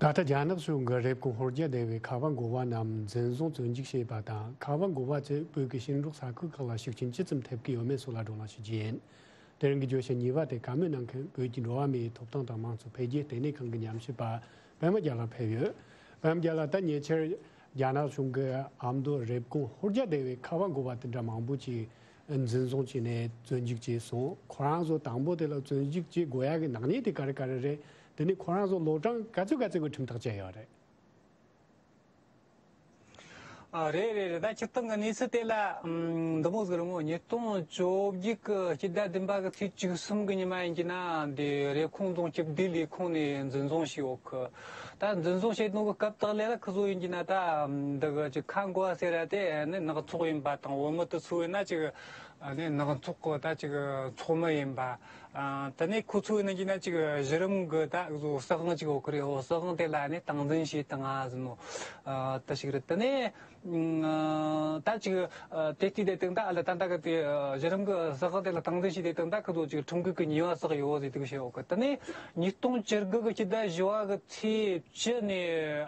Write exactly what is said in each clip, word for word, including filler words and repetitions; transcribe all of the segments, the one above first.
ད་ལྟ་རྒྱ་ནག་གཞུང་གིས་རེབ་གོང་ཧོར་རྒྱ་སྡེ་བའི་ཁ་བ་འགོ་བ་རྣམས་འཛིན་བཟུང་བཙོན་འཇུག་བྱས་པ་དང་། ཁ་བ་འགོ་བ་ཚོས་བོད་ཀྱི་ཞིང་འབྲོག་ས་ཁུལ་ཁག་ལ་ཤུགས་རྐྱེན་ཇི་ཙམ་ཐེབས་ཀྱི་ཡོད་མེད་སོགས་ལ་བགྲོ་གླེང་ཞུ་རྒྱུ་ཡིན། དེ་རིང་གི་བརྗོད་གཞི་གཉིས་པ་དེ་བཀའ་མོལ་གནང་མཁན་བོད་ཀྱི་འགྲོ་བ་མིའི་ཐོབ་ཐང་དང་མང་གཙོ་འཕེལ་རྒྱས་ལྟེ་གནས་ཁང་གི་ཉམས་ཞིབ་པ་པད་མ་རྒྱལ་ལགས་ཕེབས་ཡོད། པད་མ་རྒྱལ་ལགས། ད་ཉེ་ཆར་རྒྱ་ནག་གཞུང་གིས་ཨ་མདོ་རེབ་གོང་ཧོར་རྒྱ་སྡེ་བའི་ཁ་བ་འགོ་བ་དེ་འདྲ་མང་པོ་ཅིག་འཛིན་བཟུང་བྱས་ནས་བཙོན་འཇུག་བྱས་སོང་། ཁོ་རང་ཚོ་དང་པོ་དེ་ལ་བཙོན་འཇུག་བྱེད་དགོས་ཡག་གི་ནག་ཉེས་དེ་ག་རེ་ག་རེ་རེད། དེ་ནས་ཁོ་རང་ཚོ་ལོ་གྲངས་ག་ཚོད་ག་ཚོད་ཀྱི་ཁྲིམས་ཐག་བཅད་ཡོད་རེད། ཨ། རེད་རེད་རེད། ད་སྤྱིར་བཏང་གི་གནས་ཚུལ་དེ་ལ་ཨམ། འདི་མོ་ཟིག་རེད་མོ། ཉིས་སྟོང་བཅོ་བརྒྱད་གི་སྤྱི་ཟླ་བདུན་པ་གི་ཚེས་བཅུ་གསུམ་གི་ཉི་མ་ཡིན་གྱི་ན་འདི་རེབ་གོང་རྫོང་སྤྱི་བདེ་ལས་ཁུངས་ནས་འཛིན་བཟུང་བྱས་ཡོད་གི། ད་འཛིན་བཟུང་བྱས་ནོ་གི་སྐབས་དག་ལས་ལ་ཁི་ཚོ་ཡིན་གྱི་ན་ད་འདི་གི་ཅིག་ཁ་འགོ་བ་ཟེར་ར་དེ་ནི་ནག་ཚོགས་ཡིན་པ་དང་། བོད་མི་དེ་ཚོ་ཡིན་ན་ཅིག་ནི་ནག་ཚོགས་གི་ད་ཅིག་ཚོགས་མི་ཡིན་པ། ཨ། དེ་ནས་ཁོ་ཚོ་ཡིན་གྱི་ན་ཅིག་གཞི་རིམ་གི་ད་གཟོད་སྲིད་དབང་ཅིག་ཡོད་གི་རེད། འོ། སྲིད་དབང་དེ་ལ་ནི་སྟངས་འཛིན་བྱས་བཏང་ང་ཟེར་ནོ། ཨ། དེ་ཞིག་རེད། དེ་ནས་ཨ། ད་ཅིག་ཨ། དེ་དུས་དེ་དང་ད་ཨ་ལ་ད་ད་གི་དེ་གཞི་རིམ་གི་སྲིད་དབང་དེ་ལ་སྟངས་འཛིན་བྱས་དེ་དང་ད་ཁོ་ཚོ་ཅིག་ཁྲིམས་འགལ་གི་ཉེས་པ་བསགས་ཡོད་ཟེར་དུ་བཤད་ཡོད་གི། དེ་ནས་ཉིས་སྟོང་བཅུ་དགུ་གི་སྤྱི་ཟླ་བཞི་བ་གི་ཚེས་བཅུ་ནས་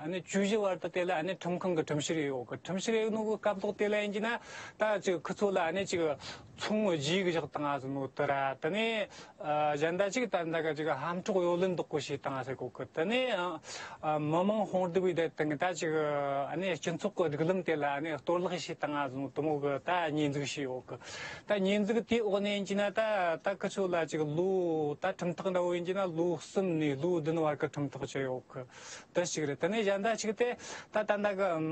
ཨ་ནི་བཅུ་བཞི་བར་དུ་དེ་ལ་ཨ་ནི་ཁྲིམས་ཁང་གི་ཁྲིམས་བཤེར་ཡོད་གི། ཁྲིམས་བཤེར་ཡོད་ནོ་གི་སྐབས་ཐོག་དེ་ལ་ཡིན་གྱི་ན་ད་ཅིག་ཁི་ཚོ་ལ་ཨ་ནི་ཅིག་ཚོང་བརྗེ་གི་བཞག་བཏང་ང་ཟེར་ནོ་དེ་ར། དེ་ནས་ཨ། གཞན་དག་ཅིག་ད་ད་ག་ཅིག་ཧམ་འཕྲོག་གཡོ་ལེན་དག་པོ་བྱས་བཏང་ཟེར་གོ་གི། དེ་ནས་ཨ། མི་མང་དཔུང་སྡེ་བའི་དེ་དང་ད་ཅིག་ཨ་ནི་སྤྱི་ཚོགས་ཀྱི་སྒྲིག་ལམ་དེ་ལ་ཨ་ནི་གཏོར་བརླག་བྱས་བཏང་ང་ཟེར་ནོ་དེ་མོ་གི་ད་ཉེས་འཛུགས་བྱས་ཡོད་གི། ད་ཉེས་འཛུགས་དེའི་འོག་ནས་ཡིན་གྱི་ན་ད་ད་ཁི་ཚོ་ལ་ཅིག་ལོ་ད་ཁྲིམས་ཐག་འདྲ་བོ་ཡིན་གྱི་ན་ལོ་གསུམ་ནས་ལོ་བདུན་བར་གི་ཁྲིམས་ཐག་བཅད་ཡོད་གི། དེ་ཞིག་རེད། དེ་ནས་གཞན་དག་ཅིག་དེ་ད་ད་ད་གི་ཨམ།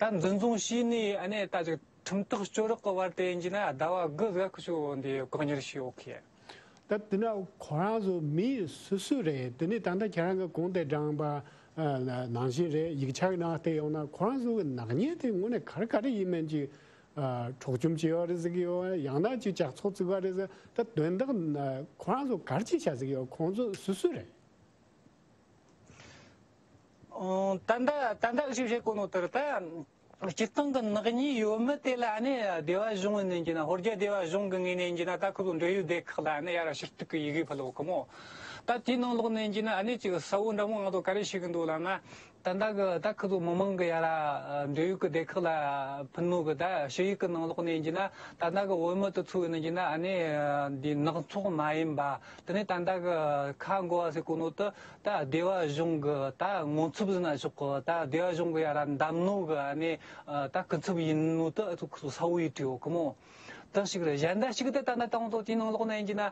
ད་འཛིན་བཟུང་བྱས་ནས་ཨ་ནི་ད་ཅིག་ཁྲིམས་ཐག་གཅོད་རོགས་ཀྱི་བར་དེ་ཡིན་གྱི་ན་ཟླ་བ་དགུ་ཟིག་ཁུ་ཆོ་འདི་བཀག་ཉར་བྱས་ཡོད་གི། ད་དེ་ན་ཁོ་རང་ཚོ་མི་སུ་སུ་རེད། དེ་ནས་ད་ལྟ་ཁྱེད་རང་གི་གོང་དེ་དྲངས་པ་ཨ། ནང་བཞིན་རེད། ཡིག་ཆ་གི་ནང་བལྟས་ཡོང་ན་ཁོ་རང་ཚོ་གི་ནག་ཉེས་དེ་དངོས་གནས་ག་རེ་ག་རེ་ཡིན་མིན་གྱི་ཨ། འཕྲོག་བཅོམ་བྱས་ཡོད་རེད་ཟེར་གི་ཡོད། ཡང་ན་ཅིག་ཇག་ཚོགས་བཙུགས་པ་རེད་ཟེར། ད་དོན་དག་ཁོ་རང་ཚོ་ག་རེ་བྱས་བཞག་ཟེར་གི་ཡོད། ཁོང་ཚོ་སུ་སུ་རེད། ཨོ། ད་ལྟ་ད་ལྟ་ཞིབ་བཤད་གོ་ནོ་དེར་ད་སྤྱིར་བཏང་གི་ནག་ཉེས་ཡོད་མེད་དེ་ལ་ཨ་ནི་སྡེ་བ་གཞུང་ནས་ཡིན་གྱི་ན། ཧོར་རྒྱ་སྡེ་བ་གཞུང་གི་ངོས་ནས་ཡིན་གྱི་ན་ད་ཁོ་ཚོ་འབྲེལ་ཡོད་སྡེ་ཁག་ལ་ཨ་ནི་ཡར་ཞུ་གཏུག་གི་ཡི་གེ་ཕུལ་ཡོད་གི་མོ། ད་དེའི་ནང་ལོགས་ནས་ཡིན་གྱི་ན་ཨ་ནི་ཅིག་གསལ་བོ་འདྲ་མོ་ང་ཚོ་ག་རེ་ཤེས་གི་འདུག་ལབ་ན། ད་ལྟ་གི་ད་ཁོ་ཚོ་མི་མང་གི་ཡར་འབྲེལ་ཡོད་གི་སྡེ་ཁག་ལ་ཕུལ་ནོ་གི་ད་ཞུ་ཡིག་གི་ནང་ལོགས་ནས་ཡིན་གྱི་ན། ད་ལྟ་གི་བོད་མི་དེ་ཚོ་ཡིན་གྱི་ན་ཨ་ནི་འདི་ནག་ཚོགས་མ་ཡིན་པ། དེ་ནས་ད་ལྟ་གི་ཁ་འགོ་བ་ཟེར་གོ་ནོ་དེ་ད་སྡེ་བ་གཞུང་གི་ད་ངོ་ཚབ་ཟེར་ན་ཆོག་གི། ད་སྡེ་བ་གཞུང་གི་ཡར་བདམས་ནོ་གི་ཨ་ནི་ད་སྐུ་ཚབ་ཡིན་ནོ་དེ་ཨ་ཚོ་ཁོ་ཚོ་གསལ་བོ་ཡིས་བྲིས་ཡོད་གི་མོ། དེ་ཞིག་རེད། གཞན་དག་ཞིག་དེ་ད་ལྟ་དང་ཐོག་དེའི་ནང་ལོགས་ནས་ཡིན་གྱི་ན་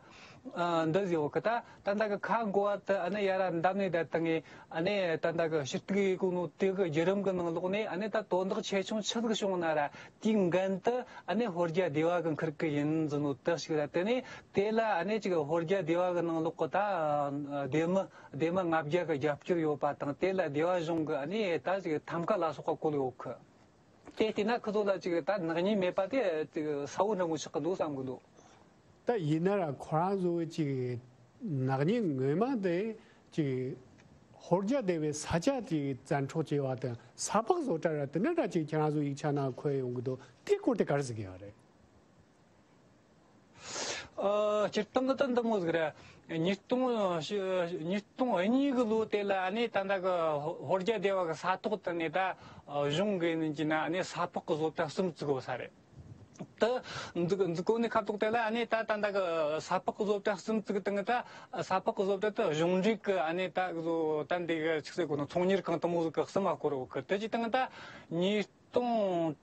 འདི་ཟེར་ཡོད་གི། ད་ད་ལྟ་གི་ཁ་འགོ་བ་དེ་ཨ་ནི་ཡར་བདམས་ནས་ད་ད་ངས་ཨ་ནི་ད་ལྟ་གི་ཞུ་གཏུག་ཡེད་གོ་ནོ་དེ་གི་བརྒྱུད་རིམ་གི་ནང་ལོགས་ནས་ཨ་ནི་ད་དོན་དག་ཆེ་ཆུང་ཆི་ཟིག་བྱུང་ན་ར། དེའི་འགན་དེ་ཨ་ནི་ཧོར་རྒྱ་སྡེ་བ་གི་འཁུར་གི་ཡིན་ཟེར་ནོ་དེ་ཞིག་ར། དེ་ནས་དེ་ལ་ཨ་ནི་ཅིག་ཧོར་རྒྱ་སྡེ་བ་གི་ནང་ལོགས་གི་ད་སྡེ་མི་སྡེ་མི་ལྔ་བརྒྱ་གི་རྒྱབ་སྐྱོར་ཡོད་པ་དང་། དེ་ལ་སྡེ་བ་གཞུང་གི་ཨ་ནི་ད་ཅིག་ཐམ་ཀ་ལ་སོགས་པ་བཀོལ་ཡོད་གི། དེ་བལྟས་ན་ཁོ་ཚོ་ལ་ཅིག་ད་ནག་ཉེས་མེད་པ་དེ་ཅིག་གསལ་བོ་འདྲ་མོ་ཆགས་ཀྱི་འདུག་བསམ་གྱི་འདུག། ད་ཡིན་ན་ར་ཁོ་རང་ཚོ་ཅིག་ནག་ཉེས་ངོ་མ་དེ་ཅིག་ཧོར་རྒྱ་སྡེ་བའི་ས་ཆ་དེ་བཙན་འཕྲོག་བྱས་པ་དང་། ས་ཕག་བཟོ་གྲྭ་ར་དེ་འདྲ་འདྲ་ཅིག་ཁྱེད་རང་ཚོ་ཡིག་ཆ་ནང་འཁོད་ཡོང་གི་འདུག། དེའི་སྐོར་དེ་ག་རེ་ཟེར་གི་ཡོད་རེད། ཨ། སྤྱིར་བཏང་གི་ད་འདི་མོ་ཟིག་རེད། ཉིས་སྟོང་ཉིས་སྟོང་གཉིས་གི་ལོ་དེ་ལ་ཨ་ནི་ད་ལྟ་གི་ཧོ་ཧོར་རྒྱ་སྡེ་བ་གི་ས་ཐོག་དེ་ནས་ད་གཞུང་གི་ཡིན་གྱི་ན་ཨ་ནི་ས་ཕག་གི་བཟོ་གྲྭ་གསུམ་བཙུགས་ཡོད་ས་རེད། ད་འཛུགས་འཛུགས་གོ་ནི་ཁ་ཐོག་དེ་ལ་ཨ་ནི་ད་ད་ལྟ་གི་ས་ཕག་གི་བཟོ་གྲྭ་གསུམ་བཙུགས་དང་། ད་ས་ཕག་གི་བཟོ་གྲྭ་དེ་གཞུང་འབྲེལ་གི་ཨ་ནི་ད་བཟོ་ད་འདི་གི་ཆི་ཟེར་གོ་ནོ། ཚོང་གཉེར་ཁང་དེ་མོ་ཟིག་གི་གསུམ་མ་བསྐོར་ཡོད་གི། དེ་ཅི་དང་ད་ཉིས་སྟོང་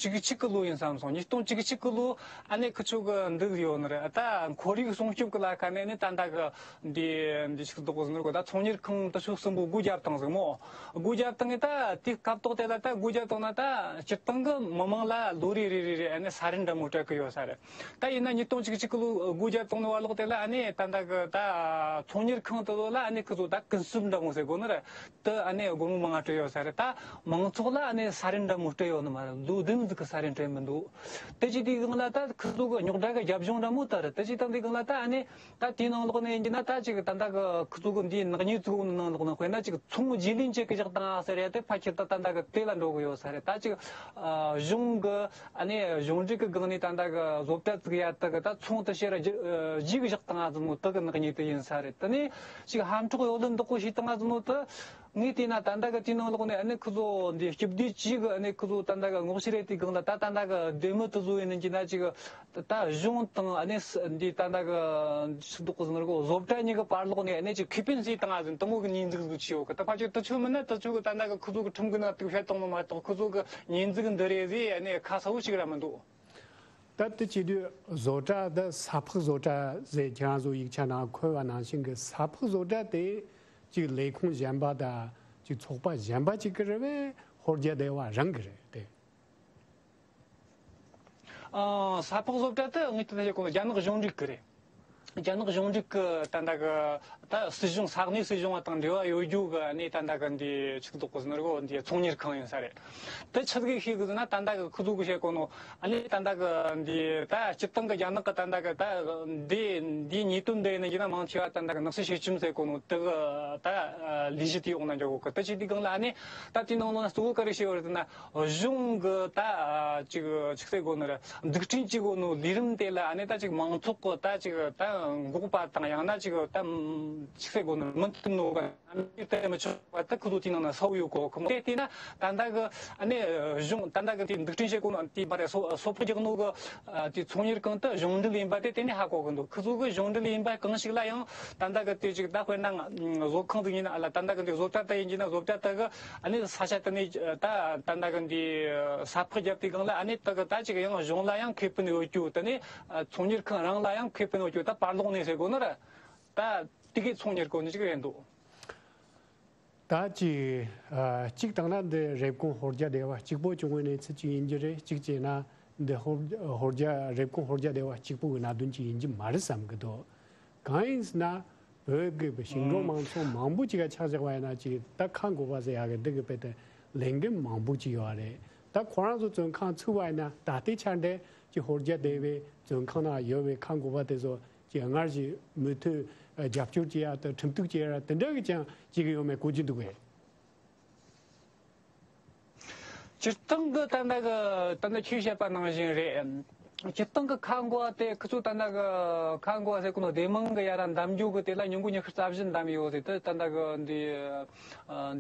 གཅིག་གཅིག་གི་ལོ་ཡིན་བསམ་སོང་། ཉིས་སྟོང་གཅིག་གཅིག་གི་ལོ་ཨ་ནི་ཁི་ཆོ་གི་འདི་ཡོད་ནི་རེད། ད་ཁོར་ཡུག་སྲུང་སྐྱོབ་ཀྱི་ལས་ཀ་ནས་ནི་ད་ལྟ་གི་འདི་འདི་ཞིག་འདུག་ཟེར་ནི་རེད་གོ། ད་ཚོང་གཉེར་ཁང་དེ་ཆོ་གསུམ་པོ་སྒོ་བརྒྱབ་བཏང་ཟིག་མོ། སྒོ་བརྒྱབ་བཏང་ངས་ད་དེ་སྐབས་ཐོག་དེ་ལ་ད་སྒོ་བརྒྱབ་བཏང་ན་ད་སྤྱིར་བཏང་གི་མི་མང་ལ་ལོ་རེ་རེ་རེ་རེ་ཨ་ནི་ས་རིན་འདྲ་མོ་སྤྲད་གི་ཡོད་ས་རེད། ད་ཡིན་ན་ཉིས་སྟོང་གཅིག་གཅིག་གི་ལོ་སྒོ་བརྒྱབ་བཏང་ནི་བ་ལོག་དེ་ལ་ཨ་ནི་ད་ལྟ་གི་ད་ཚོང་གཉེར་ཁང་དེ་ལོ་ལ་ཨ་ནི་ཁི་ཚོ་ད་ཀུན་སྤྱོད་འདྲ་མོ་ཟེར་གོ་ནི་རེད། དེ་ཨ་ནི་སྒོར་མོ་མང་ང་སྤྲད་ཡོད་ས་རེད། ད་མང་ཚོགས་ལ་ཨ་ནི་ས་རིན་འདྲ་མོ་སྤྲད་ཡོད་ནི་མ་རེད། ལོ་བདུན་ཟིག་གི་ས་རིན་སྤྲད་མི་འདུག། དེ་ཅི་དེའི་སྒང་ལ་ད་ཁི་ཚོ་གི་རྙོག་དྲ་གི་རྒྱབ་ལྗོངས་འདྲ་མོ་དེ་རེད། དེ་ཅི་ད་འདི་སྒང་ལ་ད་ཨ་ནི་ད་དེའི་ནང་ལོགས་ནས་ཡིན་གྱི་ན་ད་ཅིག་ད་ལྟ་གི་ཁི་ཚོ་གི་འདིའི་ནག་ཉེས་བཙུགས་ནི་ནང་ལོགས་ནས་དཔེར་ན་ཅིག་ཚོང་བརྗེ་ལེན་བྱེད་གི་བཞག་བཏང་ཟེར་ཡ་དེ་ཕལ་ཆེར་ད་ད་ལྟ་གི་དེ་ལ་འགྲོ་གི་ཡོད་ས་རེད། ད་ཅིག་ཨ་གཞུང་གི་ཨ་ནི་གཞུང་འབྲེལ་གི་སྒང་ནས་ད་ལྟ་གི་བཟོ་གྲྭ་བཙུགས་ཡ་དེ་གི་ད་ཚོང་དེ་ཕྱིར་ར་བརྗེ་གི་བཞག་བཏང་ཟེར་ནོ་དེ་གི་ནག་ཉེས་དེ་ཡིན་ས་རེད། དེ་ནས་ཅིག་ཧམ་འཕྲོག་གཡོ་ལེན་དག་པོ་བྱས་བཏང་ཟེར་ནོ་དེ། ངས་བལྟས་ན་ད་ལྟ་གི་དེའི་ནང་ལོགས་ནས་ཨ་ནི་ཁོ་ཚོ་འདི་སྐྱིད་སྡུག་གཅིག་གི་ཨ་ནི་ཁོ་ཚོ་ད་ལྟ་གི་ངོ་ཤེས་རེད། དེའི་སྒང་ལ་ད་ད་ལྟ་གི་ལྡེ་མིག་དེ་ཚོ་ཡིན་ན་གྱི་ན་ཅིག་ད་གཞུང་དང་ཨ་ནི་འདི་ད་ལྟ་གི་ཕྱི་ཟླ་གོ་ཟིན་ར་གོ་བཟོ་གྲྭ་གཉིས་ཀྱི་བར་ལོགས་ནས་ཨ་ནི་ཅིག་ཁེ་ཕན་ཟིག་བཏང་ཨ་ཟིན་དེ་མོ་གི་ཉེས་འཛུགས་ཟིག་བྱས་ཡོད་གི། ད་ཕལ་ཆེར་དེ་ཚོ་མིན་ན་དེ་ཚོ་གི་ད་ལྟ་གི་ཁོ་ཚོ་གི་ཁྲིམས་གི་ནང་དུ་བཤད་བཏང་ནོ་མ་གཏོགས་ཁོ་ཚོ་གི་ཉེས་འཛུགས་འདི་རེད་ཟེར་ཨ་ནི་ཁ་གསལ་བོ་ཞིག་ར་མི་འདུག། ད་དེ་བྱེད་དུས་བཟོ་གྲྭ་དང་ས་ཕག་བཟོ་གྲྭ་ཟེར་ཁྱེད་རང་ཚོ་ཡིག་ཆ་ནང་འཁོད་པ་ནང་བཞིན་གྱི་ས་ཕག་བཟོ་གྲྭ་དེ་གཅིག་ལས་ཁུངས་གཞན་པ་དང་གཅིག་ཚོགས་པ་གཞན་པ་གཅིག་གི་རེད་པས། ཧོར་རྒྱ་སྡེ་བ་རང་གི་རེད་དེ། ཨ། ས་ཕག་བཟོ་གྲྭ་དེ་ངས་ད་ལྟ་བཤད་གོ་ནོ་རྒྱ་ནག་གཞུང་འབྲེལ་གི་རེད། རྒྱ་ནག་གཞུང་འབྲེལ་གི་ད་ལྟ་གི་ད་སྲིད་གཞུང་ས་གནས་སྲིད་གཞུང་བ་དང་འབྲེལ་བ་ཡོད་རྒྱུ་གི་ཨ་ནི་ད་ལྟ་གི་འདི་ཆི་ཟིག་དོག་གི་ཟིན་ར་གོ་འདི་ཚོང་གཉེར་ཁང་ཡིན་ས་རེད། དེ་ཆི་ཟིག་ཤེས་གི་ཟེར་ན་ད་ལྟ་གི་ཁོ་ཚོ་གི་བཤད་གོ་ནོ་ཨ་ནི་ད་ལྟ་གི་འདི་ད་སྤྱིར་བཏང་གི་རྒྱ་ནག་གི་ད་ལྟ་གི་ད་འདི་འདི་ཉེས་དོན་འདི་ཡིན་ན་ཡིན་ན་མང་ཆེ་བ་ད་ལྟ་གི་ནག་གསོད་བྱེད་ཁྲིམས་ཟེར་གོ་ནོ་དེ་གི་ད་ལས་གཞི་དེ་འོག་ན་འཇོག་གོ་གི། དེ་བྱེད་དུས་སྒང་ལ་ཨ་ནི་ད་དེའི་ནང་ལོགས་ན་གཙོ་བོ་ག་རེ་བཤད་ཡོད་རེད་ཟེར་ན། གཞུང་གི་ད་ཅིག་ཅིག་ཟེར་དགོས་ནི་རེད། འཛུགས་སྐྲུན་བྱེད་དགོས་ནོ་ལས་རིམ་དེ་ལ་ཨ་ནི་ད་ཅིག་མང་ཚོགས་གི་ད་ཅིག་ད་འགོག་པ་དང་ཡང་ན་ཅིག་ད་ཅིག་ཟེར་དགོས་ནི་མི་མཐུན་ནོ་ག་ཨ་ནི་ད་མི་ཆོག་པ་ད་ཁོ་ཚོ་དེའི་ནང་ན་གསལ་བོ་ཡོད་གོ་གི་མོ། དེ་བལྟས་ན་ད་ལྟ་གི་ཨ་ནི་གཞུང་ད་ལྟ་གི་དེ་འཛུགས་སྐྲུན་བྱེད་དགོས་ནོ་དེ་མ་རེད། སོ་སོ་ཕག་རྒྱག་ནོ་གི་དེ་ཚོང་གཉེར་ཁང་དེ་གཞུང་འབྲེལ་ཡིན་པ་དེ་དེ་ནས་ཧ་གོ་གི་འདུག། ཁོ་ཚོ་གི་གཞུང་འབྲེལ་ཡིན་པ་གང་ཞིག་ལ་ཡང་ད་ལྟ་གི་དེ་ཅིག་ད་དཔེར་ན་བཟོ་ཁང་ཟིག་ཡིན་ན་ཨ་ལ་ད་ལྟ་གི་འདི་བཟོ་གྲྭ་ད་ཡིན་གྱི་ན་བཟོ་གྲྭ་ད་གི་ཨ་ནི་ས་ཆ་དེ་ནས་ད་ད་ལྟ་གི་འདི་ས་ཕག་བརྒྱབ་དུས་སྒང་ལ་ཨ་ནི་ད་གི་ད་ཅིག་ཡང་གཞུང་ལ་ཡང་ཁེ་ཕན་ཡོད་རྒྱུ། དེ་ནས་ཚོང་གཉེར་ཁང་རང་ལ་ཡང་ཁེ་ཕན་ཡོད་རྒྱུ། ད་བར་ལོགས་ནས་ཟེར་དགོས་ན་ར་ད་དེ་གི་ཚོང་གཉེར་གོ་ནི་ཅིག་རེད་འདུག། ད་ཅིག་ཨ། གཅིག་བཏང་ན་འདི་རེབ་གོང་ཧོར་རྒྱ་སྡེ་བ་གཅིག་པོ་བྱུང་བའི་གནས་ཚུལ་ཅིག་ཡིན་རྒྱུ་རེད། གཅིག་བྱས་ན་འདི་ཧོར་ཧོར་རྒྱ་རེབ་གོང་ཧོར་རྒྱ་སྡེ་བ་གཅིག་པོ་གི་གནད་དོན་ཅིག་ཡིན་རྒྱུ་མ་རེད་བསམ་གི་འདུག། གང་ཡིན་ཟེར་ན་བོད་ཀྱི་ཞིང་འབྲོག་ཨང་མང་ཚོགས་མང་པོ་ཅིག་ག་ཆ་བཞག་པ་ཡིན་ན་ཅིག་ད་ཁ་འགོ་པ་ཟེར་ཡག་གི་འདི་གི་དཔེ་དེ་ལས་འགན་མང་པོ་ཅིག་ཡོད་རེད། ད་ཁོ་རང་ཚོ་བཙོན་ཁང་ཚུད་པ་ཡིན་ན་ད་ལྟའི་ཆ་འདྲ་ཅིག་ཧོར་རྒྱ་སྡེ་བའི་བཙོན་ཁང་ནང་ཡོད་པའི་ཁ་འགོ་པ་དེ་ཚོ་ཅིག་སྔར་བཞིན་མུ་མཐུད་རྒྱབ་སྐྱོར་བྱེད་ཡ་དང་ཁྲིམས་གཏུག་བྱེད་ཡ་དེ་འདྲ་གི་ཅང་བྱེད་ཀྱི་ཡོད་མེད་གོ་རྒྱུ་འདུག་གས། སྤྱིར་བཏང་གི་ད་ལྟ་གི་ད་ལྟ་ཁྱོས་བཤད་པ་ནང་བཞིན་རེད། སྤྱིར་བཏང་གི་ཁ་འགོ་བ་དེ་ཁི་ཚོ་ད་ལྟ་གི་ཁ་འགོ་བ་ཟེར་གོ་ནོ་སྡེ་དམངས་གི་ཡ་ར་འདམ་རྒྱུ་གི་དེ་ལ་ཉིན་གུང་ཉི་ཤུ་རྩ་བཞི་འདམ་ཡོད་ཟེར། དེ་ད་ལྟ་གི་འདི་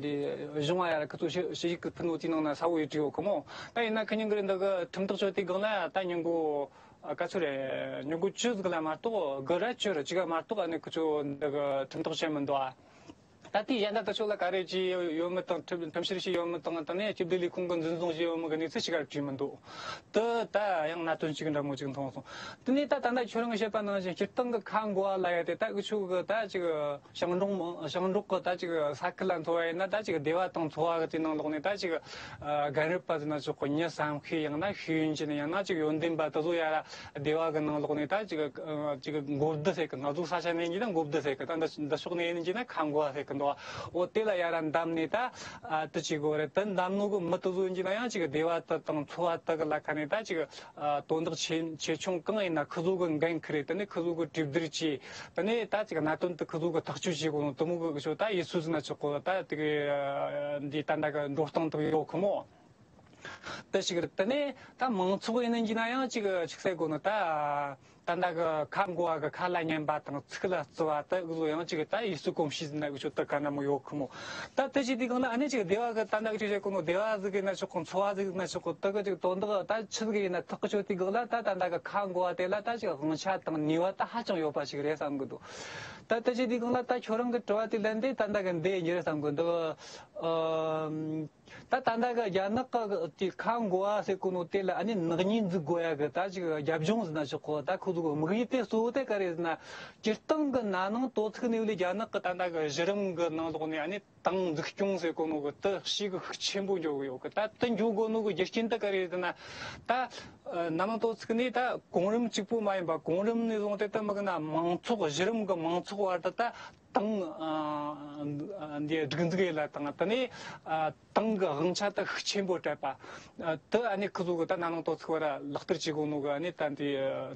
འདི་གཞུང་བ་ཡ་ར་ཁི་ཚོ་ཞི་ཞི་ཡིག་གི་ཕུལ་ནོ་དེའི་ནང་ན་གསལ་བོ་ཡོད་བྲིས་ཡོད་གི་མོ། ད་ཡིན་ན་ཁི་ཉིན་གི་རེད་འདི་གི་ཁྲིམས་ཐག་གཅོད་དེའི་སྒང་ལ་ད་ཉིན་གུང་ག་ཚོད་རེད། ཉིན་གུང་བཅུ་ཟིག་ལ་མ་གཏོགས་དགུ་ར་བཅུ་ར་གཅིག་ག་མ་གཏོགས་ཨ་ནི་ཁི་ཚོ་འདི་གི་ཁྲིམས་ཐག་བཅད་མི་འདུག་ཨ། ད་ལྟའི་གཞན་དག་ད་ཕྱོགས་ལ་ག་རེ་བྱས་ཡོད་མེད་དང་ཁྲིམས་ཁྲིམས་བཤེར་བྱས་ཡོད་མེད་དང་དེ་ནས་སྤྱི་བདེ་ལས་ཁུངས་ཀྱི་འཛིན་བཟུང་བྱས་ཡོད་མེད་ཀྱི་གནས་ཚུལ་ཞིག་ག་བྲིས་མི་འདུག། དེ་ད་ཡང་གནད་དོན་གཅིག་འདྲ་མོ་གཅིག་མཐོང་སོང་། དེ་ནས་ད་ད་ལྟ་ཁྱོད་རང་གིས་བཤད་པ་ནང་བཞིན་སྤྱིར་བཏང་གི་ཁ་འགོ་བ་ལ་ཡ་དེ་ད་འུ་ཆོ་གི་ད་ཅིག་ཞིང་འབྲོག་མི་ཞིང་འབྲོག་གི་ད་ཅིག་ས་ཁུལ་ལ་འཚོ་བ་ཡིན་ན་ད་ཅིག་སྡེ་བ་དང་ཚོ་བ་གི་དེ་ནང་ལོགས་ནས་ད་ཅིག་རྒན་རབས་པ་ཟེར་ན་ཆོག་གི་མྱི་བསམ་ཤེས་ཡང་ན་ཤེས་ཡོན་ཅན་ཡང་ན་ཅིག་ཡོན་ཏན་པ་དེ་ཚོ་ཡ་ར་སྡེ་བ་གི་ནང་ལོགས་ནས་ད་ཅིག་ཅིག་འགོ་བདེ་ཟེར་གི། ང་ཚོ་ས་ཆ་ནས་ཡིན་གྱི་ན་འགོ་བདེ་ཟེར་གི། ད་འདི་འདི་ཕྱོགས་ནས་ཡིན་གྱི་ན་ཁ་འགོ་བ་ཟེར་གི་འདུག། འོ་དེ་ལ་ཡ་ར་འདམ་ནས་ད་ཨ་དེ་བྱེད་དགོས་རེད། དེ་འདམ་ནོ་གི་མི་དེ་ཚོ་ཡིན་གྱི་ན་ཡང་ཅིག་སྡེ་བ་དེ་དང་ཚོ་བ་དེ་གི་ལ་ཁ་ནས་ད་ཅིག་ཨ་དོན་དག་ཆེ་ཆེ་ཆུང་གང་ཡིན་ན་ཁི་ཚོ་གི་འགན་ཁུར་རེད། དེ་ནས་ཁི་ཚོ་གི་གྲོས་བསྡུར་བྱས། དེ་ནས་ད་ཅིག་གནད་དོན་དེ་ཁི་ཚོ་གི་ཐག་གཅོད་བྱེད་དགོས་ནོ་དེ་མོ་གི་ཆོ་ད་ཡིག་ཚུལ་ཟིན་ན་ཆོག་གོ། ད་དེ་གི་འདི་ད་འདྲ་གི་འགྲོ་སྟངས་དེ་ཡོད་གི་མོ། དེ་ཞིག་རེད། དེ་ནས་ད་མང་ཚོགས་ཡིན་ན་ཡང་ཅིག་ཅིག་ཟེར་དགོས་ནི་ད། ད་ལྟ་གི་ཁ་འགོ་བ་གི་ཁ་ལ་ཉན་པ་དང་ཚིག་ལ་བརྩི་བ་དེ་གི་ཚོ་ཡང་ཅིག་ད་ཡིག་གཟུགས་གོམས་གཤིས་ཟིན་ན་གི་ཆོ་དེ་ག་འདྲ་མོ་ཡོད་གི་མོ། ད་དེ་ཅིག་དེ་གང་ལ་ཨ་ནི་ཅིག་སྡེ་བ་གི་ད་ལྟ་གི་ཅིག་ཟེར་གོ་ནོ་སྡེ་བ་ཟིག་ཡིན་ན་ཆོག་གི། ཚོ་བ་ཟིག་ཡིན་ན་ཆོག་གི། དེ་གི་ཅིག་དོན་དག་ད་ཆི་ཟིག་ཡིན་ན་ཐག་གི་ཆོད་དེ་གི་ལ་ད་ད་ལྟ་གི་ཁ་འགོ་བ་དེ་ལ་ད་ཅིག་དབང་ཆ་དང་ནུས་པ་ད་ཧ་ཅང་ཡོད་པ་ཞིག་རེད་བསམ་གི་འདུག། ད་དེ་ཅིག་དེ་གང་ལ་ད་ཁྱོད་རང་གི་དྲི་བ་དེ་ལན་དེ་ད་ལྟ་གི་འདི་ཡིན་རེད་བསམ་གི་འདུག། ཨ། ད་ད་ལྟ་གི་རྒྱ་ནག་གི་དེ་ཁ་འགོ་བ་ཟེར་གོ་ནོ་དེ་ལ་ཨ་ནི་ནག་ཉེས་འཛུགས་དགོས་ཡ་གི་ད་ཅིག་རྒྱབ་ལྗོངས་ཟེར་ན་ཆོག་གོ། ད་ཁོ་ཚོ་གི་དམིགས་ཡུལ་དེ་གཙོ་བོ་དེ་ག་རེ་ཟེར་ན། སྤྱིར་བཏང་གི་ན་ནིང་དོ་ཚིགས་ནས་ལས་རྒྱ་ནག་གི་ད་ལྟ་གི་གཞི་རིམ་གི་ནང་ལོགས་ནས་ཨ་ནི་ཏང་འཛུགས་སྐྱོང་ཟེར་གོ་ནོ་གི་དེ་ཤུགས་ཤུགས་ཆེན་པོ་འཇོག་གི་ཡོད་གི། ད་དེ་འཇོག་དགོས་ནོ་གི་རྒྱུ་རྐྱེན་དེ་ག་རེ་ཟེར་ན། ད་ན་ནིང་དོ་ཚིགས་ནས་ད་གོང་རིམ་གཅིག་པོ་མ་ཡིན་པ་གོང་རིམ་ནས་བཟུང་སྟེ་ད་མི་གི་ན་མང་ཚོགས་གཞི་རིམ་གི་མང་ཚོགས་བར་དུ་ད། ཏང་ཨ་འདི་སྒྲིག་འཛུགས་ཡེ་ལ་དང་དེ་ནས་ཨ་ཏང་གི་དབང་ཆ་དེ་ཤུགས་ཆེན་པོ་སྤྲད་པ། ཨ་དེ་ཨ་ནི་ཁོ་ཚོ་གི་ད་ན་ནིང་དོ་ཚིགས་བར་ལག་བསྟར་བྱེད་དགོས་ནོ་གི་ཨ་ནི་ད་འདི་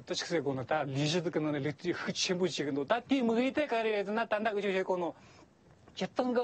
དེ་ཆི་ཟེར་དགོས་ནོ་ད་ལས་གཞི་དེ་གི་ནང་ནས་ལས་བསྟར་ཤུགས་ཆེན་པོ་བྱེད་གི་འདུག། ད་དེའི་དམིགས་ཡུལ་དེ་ག་རེ་རེད་ཟེར་ན། ད་ད་འུ་ཆོས་བཤད་གོ་ནོ་ སྤྱིར་བཏང་གི་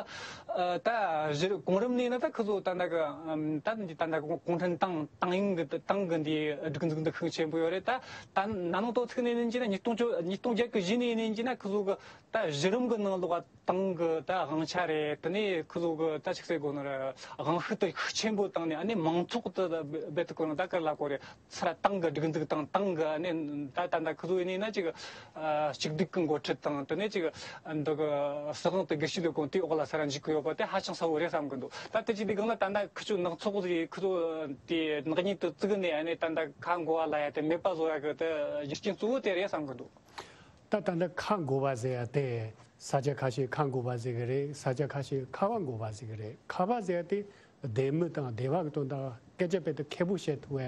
ཨ་ད་གཞི་གོང་རིམ་ནས་ན་ད་ཁོ་ཚོ་ད་ད་གི་ཨམ་ད་འདི་ད་ད་གི་གུང་ཁྲན་ཏང་ཏང་ཡོན་གི་ཏང་གི་འདི་སྒྲིག་འཛུགས་འདི་ཤུགས་ཆེན་པོ་ཡོད་རེད། ད་ད་ན་ནིང་དོ་ཚིགས་ནས་ནན་གྱི་ན་ཉིས་སྟོང་བཅོ་ཉིས་སྟོང་བརྒྱད་གི་གཞི་ནས་ནན་གྱི་ན་ཁོ་ཚོ་གི་ད་གཞི་རིམ་གི་ནང་ལོགས་ཏང་གི་ད་དབང་ཆ་རེད། དེ་ནས་ཁོ་ཚོ་གི་ད་ཆིག་སེ་གོ་ནོ་ར་དབང་ཤུགས་དེ་ཤུགས་ཆེན་པོ་བཏང་ནས་ཨ་ནི་མང་ཚོགས་དེ་རྦད་དེ་གོ་ནོ་ད་ག་ལ་གོ་རེད། ས་ར་ཏང་གི་སྒྲིག་འཛུགས་དང་ཏང་གི་ཨ་ནི་ད་ད་ད་ཁོ་ཚོ་ཡིན་ན་ཅིག་ཨ་གཅིག་སྡུད་ཀྱི་འགོ་ཁྲིད་དང་དེ་ནས་ཅིག་འདི་གི་སྲིད་དབང་དེ་སྒེར་གཅོད་ལས་ཁུངས་དེའི་འོག་ལ་ས་ར་འཇུག་གི་ཡོད་པ་དེ་ཧ་ཅང་གསལ་བོ་རེད་བསམ་གི་འདུག་ད་དེ་ཅིག་དེ་གང་ལ་ད་ད་ཁོ་ཚོ་ནག་ཚོགས་ཀྱི་ཁོ་ཚོ་དེ་ནག་ཉེས་དེ་བཙུགས་ནས་ཨ་ནི་ད་ད་ཁ་འགོ་བ་ལ་ཡ་དེ་མེད་པ་བཟོ་ཡ་གི་དེ་རྒྱུ་རྐྱེན་གཙོ་བོ་དེ་རེད་བསམ་གི་འདུག་ད་ད་ད་ཁ་འགོ་བ་ཟེར་ཡ་དེ་ས་ཆ་ཁ་ཤས་ཁ་འགོ་བ་ཟེར་གི་རེད། ས་ཆ་ཁ་ཤས་ཁ་བ་འགོ་བ་ཟེར་གི་རེད། ཁ་བ་ཟེར་ཡ་དེ་སྡེ་མི་དང་སྡེ་བ་གི་དོན་དག་སྐད་ཆ་དཔེ་དེ་མཁས་པོ་བཤད་ཐུབ་ཡ་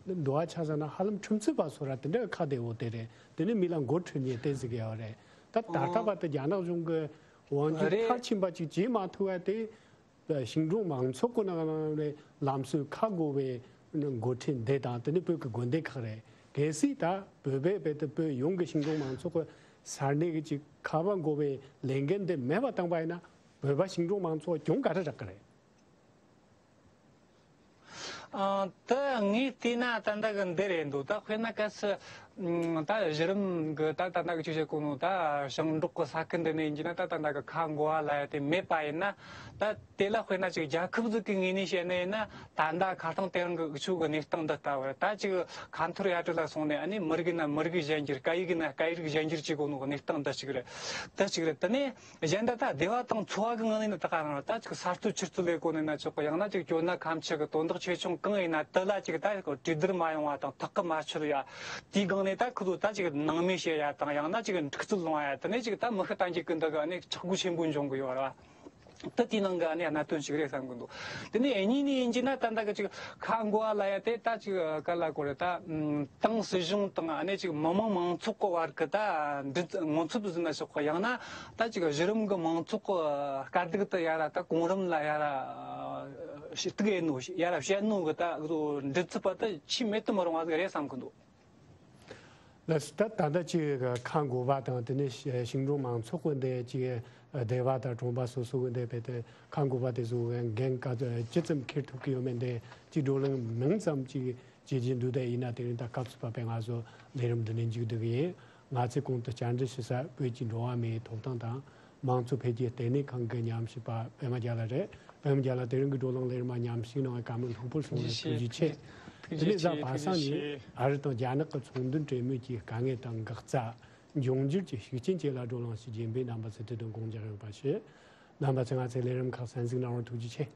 འདུག་བ། ཆ་བཞག་ན་ཧ་ལམ་ཁྲིམས་རྩོད་པ་ཚོ་ར་དེ་འདྲ་ཁ་བདེ་བོ་དེ་རེད། དེ་ནི་མི་ལ་འགོ་ཁྲིད་མཁན་དེ་ཟེར་གི་ཡོད་རེད། ད་ད་ལྟ་བར་དུ་རྒྱ་ནག་གཞུང་གི་དབང་སྒྱུར་རེད། མཐར་ཕྱིན་པ་ཅིག་བྱེད་མ་ཐུབ་པ་དེ་ཞིང་འབྲོག་མང་ཚོགས་ཀྱི་ནང་ནས་ལམ་སྲོལ་ཁ་འགོ་བའི་འགོ་ཁྲིད་འདི་དང་དེ་ནི་བོད་ཀྱི་དགོན་སྡེ་ཁག་རེད། གལ་སྲིད་ད་བོད་པའི་བོད་དུ་བོད་ཡོངས་ཀྱི་ཞིང་འབྲོག་མང་ཚོགས་ཀྱི་ས་གནས་ཀྱི་ཅིག་ཁ་བ་འགོ་བའི་ལས་འགན་འདི་མེད་པ་བཏང་པ་ཡིན་ན་བོད་པ་ཞིང་འབྲོག་མང་ཚོགས་གྱོང་ག་རེ་རག་གི་རེད། ཨ་ད་ངས་བལྟས་ན་ད་ལྟ་གི་འདི་རེད་འདུག་ད་དཔེར་ན་གལ་སྲིད་ཨ་ད་གཞི་རིམ་གི་ད་ད་ལྟ་གི་ཆོས་བཤད་གོ་ནོ་ད་ཞིང་འབྲོག་གི་ས་ཁུལ་འདི་ནས་ཡིན་གྱི་ན་ད་ད་ལྟ་གི་ཁ་འགོ་བ་ལ་ཡ་དེ་མེད་པ་ཡིན་ན། ད་དེ་ལ་དཔེར་ན་ཅིག་རྒྱལ་ཁབ་ཟིག་གི་ངོས་ནས་བཤད་ན་ཡིན་ན་ད་ད་ཁ་སང་དེ་རིང་གི་འུ་ཆོ་གི་གནས་སྟངས་འདི་ལྟ་བུ་རེད། ད་ཅིག་ཁ་འཐོར་ཡ་དྲི་ལ་སོང་ནས་ཨ་ནི་མི་རིགས་ན་མི་རིགས་གཞན་འགྱུར། སྐད་ཡིག་ན་སྐད་རིགས་གཞན་འགྱུར་བྱེད་གོ་ནོ་གི་གནས་སྟངས་འདི་གཅིག་རེད། འདི་གཅིག་རེད། དེ་ནས་གཞན་དག་ད་སྡེ་བ་དང་ཚོ་བ་གི་ངང་ནས་ནི་ད་ག་རང་རེད། ད་ཅིག་ས་རྩོད་ཆུ་རྩོད་ལས་གོ་ནས་ན་ཆོག་གི། ཡང་ན་ཅིག་སྐྱོ་ན་ཁ་མཆུ་གི་དོན་དག་ཆེ་ཆུང་གང་ཡིན་ན་དེ་ལ་ཅིག་ད་གྲོས་བསྡུར་མ་ཡོང་བ་དང་ཐག་གི་མ་ཆོད་ཡ། དེའི་སྒང་ནས་ད་ཁོ་ཚོ་ད་ཅིག་ནང་མེད་བྱེད་ཡ་དང་ཡང་ན་ཅིག་འཁྲུག་རྩོད་སློང་ཡ། དེ་ནས་ཅིག་ད་མི་ཤི་རྟ་འགྱེལ་གི་འདི་གི་ཨ་ནི་ཆག་སྒོ་ཆེན་པོ་འབྱུང་གི་ཡོད་རེད་བ། ད་དེའི་ནང་གི་ཨ་ནི་གནད་དོན་ཞིག་རེད་བསམ་གི་འདུག་དེ་ནས་གཉིས་ནས་ཡིན་གྱི་ན་ད་ལྟ་གི་ཅིག་ཁ་འགོ་བ་ལ་ཡ་དེ་ད་ཅིག་ག་ལ་གོ་རེད། ད་ཨམ་ཏང་སྲིད་གཞུང་དང་ཨ་ནི་ཅིག་མི་མང་མང་ཚོགས་ཀྱི་བར་གི་ད་འདི་ངོ་ཚབ་ཟིན་ན་ཆོག་གི། ཡང་ན་ད་ཅིག་གཞི་རིམ་གི་མང་ཚོགས་ཀྱི་དཀའ་སྡུག་དེ་ཡ་ར་ད་གོང་རིམ་ལ་ཡ་ར་ཞུ་གཏུག་ཡེད་ནོ་ཡ་ར་བཤད་ནོ་གི་ད་འདི་ཚུད་པ་ད་ཆེས་མེད་དུ་མི་རུང་བ་ཟིག་རེད་བསམ་གི་འདུག་ལགས་སོ། ད་ད་ལྟ་ཅིག་ཁ་འགོ་བ་དང་དེ་ནས་ཞིང་འབྲོག་མང་ཚོགས་ཀྱི་འདི་ཅིག་སྡེ་བ་དང་གྲོང་པ་སོ་སོ་གི་འདི་བས་ཏེ་ཁ་འགོ་བ་དེ་ཚོ་གི་འགན་ག་ཅི་ཙམ་འཁྱེར་ཐུབ་ཀྱི་ཡོད་མེད་འདི་ཅིག་བགྲོ་གླེང་མིང་ཙམ་ཅིག་བྱེད་ཀྱི་འདུག་དེ་ཡིན་ན་དེ་རིང་ད་སྐབས་སུ་བབས་པའི་ང་ཚོ་ལས་རིམ་འདི་ནས་མཇུག་བསྡུ་གི་ཡིན། ང་ཚོས་གོང་དུ་བཅར་འདྲི་ཞུ་ས་བོད་ཀྱི་འགྲོ་བ་མིའི་ཐོབ་ཐང་དང་། དམངས་གཙོ་འཕེལ་རྒྱས་ལྟེ་གནས་ཁང་གི་ཉམས་ཞིབ་པ་པད་མ་རྒྱལ་ལགས་རེད། པད་མ་རྒྱལ་ལགས་དེ་རིང་གི་བགྲོ་གླེང་ལས་རིམ་མ་ཉམས་ཞིབ་གནང་བའི་བཀའ་མོལ་ལྷུག་པོར་གསུངས་ནས་ཐུགས་རྗེ་ཆེ། དེ་ནས་གཟའ་པ་སངས་ཉིན་ཨ་རི་དང་རྒྱ་ནག་གི་ཚོང་དོན་གྲོས་མོལ་གྱི་དཀའ་ངལ་དང་འགག་རྩ། འབྱུང་འགྱུར་གྱི་ཤུགས་རྐྱེན་བཅས་ལ་བགྲོ་གླེང་ཞིག་རྒྱས་འབུལ་རྣམ་པ་ཚོས་དེ་དོན་དགོངས་འཇགས་ཡོད་པ་ཞུ། རྣམ་པ་ཚོས་ང་ཚོའི་ལས་རིམ་ཁག་གསན་གཟིགས་གནང་བར་ཐུགས་རྗེ་ཆེ།